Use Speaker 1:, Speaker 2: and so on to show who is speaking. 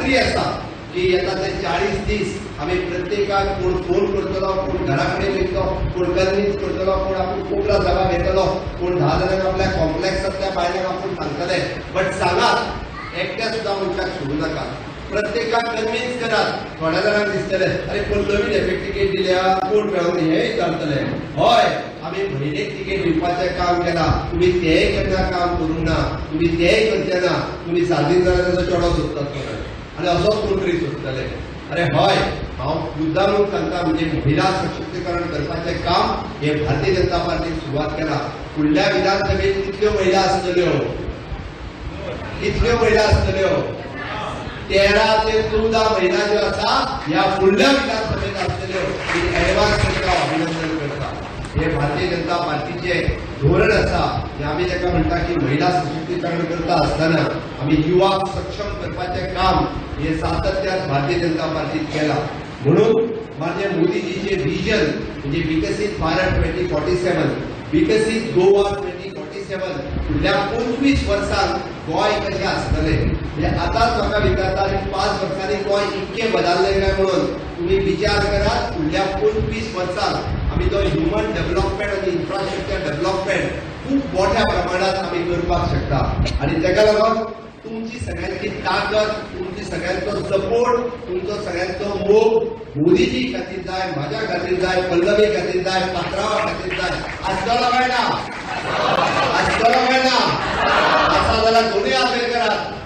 Speaker 1: खात्री आसा की येता ते 40 दीस आमी प्रत्येकाक कोण फोन करतलो, कोण घरा कडेन वयतलो, कोण कन्विन्स करतलो, कोण आपूण कोपरा सभा घेतलो, कोण 10 जाणांक आपल्या कॉम्प्लेक्सांतल्या बायलांक आपूण सांगतले. बट सांगात, एकट्या सुद्दां मनशाक सोडूं नाका, प्रत्येकाक कन्विन्स करात. थोड्या जाणांक दिसतले अरे कोण नवीन एफेक्ट तिकेट दिल्या, कोण मेळोवन हें विचारतले. हय, आमी भयणीक तिकेट दिवपाचें काम केलां, तुमी तेंय केन्ना काम करूंक ना, तुमी तेंय करचे ना, तुमी सादीन जाल्यार ताचो चेडो सोदतात आनी असोच कोण तरी सोदतले. अरे हय, हांव मुद्दामून सांगता, म्हणजे महिला सशक्तीकरण करपाचें काम हें भारतीय जनता पार्टीन सुरवात केलां. फुडल्या विधानसभेत कितल्यो महिला आसतल्यो, कितल्यो महिला आसतल्यो? 13 ते 14 महिला ज्यो आसा ह्या फुडल्या विधानसभेत आसतल्यो. मी एडवान्स तांकां अभिनंदन करता. हे भारतीय जनता पार्टीचें धोरण आसा. आमी ताका म्हणटा की महिला सशक्तीकरण करता आसतना आमी युवाक सक्षम करपाचें काम हे सातत्यान भारतीय जनता पार्टीन केलां. म्हणून माननीय मोदीजीचें विजन म्हणजे विकसीत भारत 2047, विकसीत गोवा 2047, फुडल्या 25 वर्सांत गोंय कशें आसतलें. म्हणजे आतांच म्हाका विचारता आनी 5 वर्सांनी गोंय इतकें बदल्लें काय म्हणून तुमी विचार करात. फुडल्या 25 वर्सांत आमी तो ह्युमन डेव्हलपमेंट आनी इन्फ्रास्ट्रक्चर डेव्हलपमेंट खूब मोठ्या प्रमाणात आमी करपाक शकता. आनी ताका लागून तुमची सगळ्यांची ताकद, तुमची सगळ्यांचो सपोर्ट, तुमचो सगळ्यांचो मोग मोदीजी खातीर जाय, म्हाज्या खातीर जाय, पल्लवी खातीर जाय, पात्रावा खातीर जाय. आसतलो काय ना? आसतलो काय ना? आसा जाल्यार दोनूय हात वयर करात.